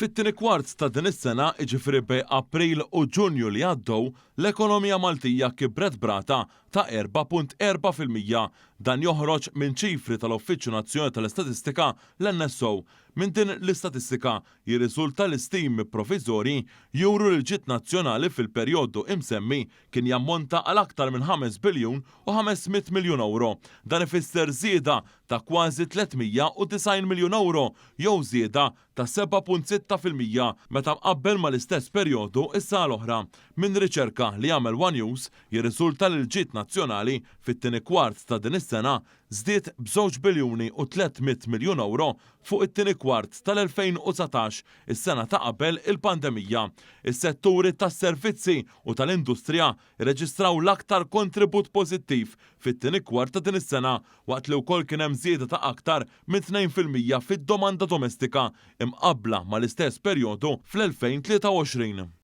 Fit-tieni kwart ta' din is-sena, jiġifieri bejn April u Ġunju li għaddew, l-ekonomija Maltija kibret b'rata ta' 4.4%. Dan joħroġ minn ċifri tal-Uffiċċju Nazzjonali tal-Istatistika, l-NSO. Minn din l-istatistika jirriżulta li stimi proviżorji juru li l-ġid nazzjonali fil-perjodu imsemmi kien jammonta għal aktar minn 5 biljun u 500 miljun ewro. Dan ifisser żieda ta' kważi 390 miljun ewro jew żieda ta' 7.6% meta mqabbel mal-istess perjodu s-sena l-oħra. Minn riċerka li għamel one News jirriżulta li l-ġid nazzjonali fit-tieni kwart ta' din is-sena żdied b'żewġ biljuni u 300 miljun ewro fuq it-tieni kwart tal-2019, is-sena ta' qabel il-pandemija. Is-setturi tas-servizzi u tal-industrija rreġistraw l-aktar kontribut pożittiv fit-tieni kwart ta' din is-sena waqt li wkoll kien hemm żieda ta' aktar minn 2% fid-domanda domestika imqabbla mal-istess perjodu fl-2023.